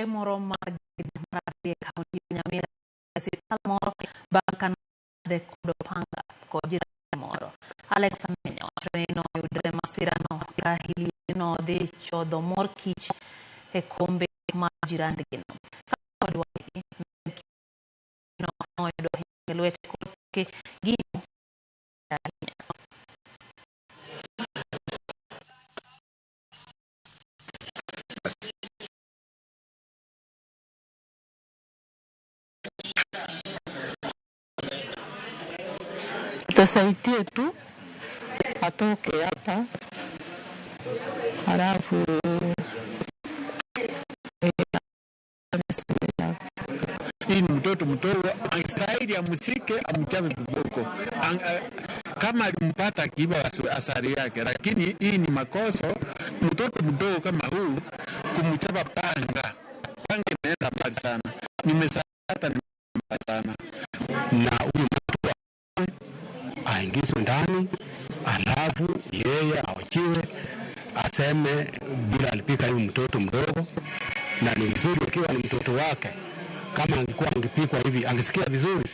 Moro mar grade mar 2 e kaunti ya Nyamira e osiptal moro bang' ka nodhe kod opanga kod jirande moro. Alex Amenya wachore ni noyudre masirano ka Hilary nodhi chodho mor kich e kombe mar jirandgino. Kod wadgi, noyudo hinyruok e lwete kod toke gino ahinya. Tusaidie tu atoke hapa, halafu Hii ni mtoto mdogo, angestahili amshike amchape viboko. Kama alimpata akiiba asali yake, lakini hii ni makosa. Mtoto mdogo kama huu kumchapa panga, panga imeenda mbali sana, nimesata ni mbali sana. Na huyu mtu aingizwe ndani, alafu yeye awachiwe aseme bila alipika huyu mtoto mdogo, na ni vizuri ikiwa ni mtoto wake, kama angekuwa angepikwa hivi angesikia vizuri.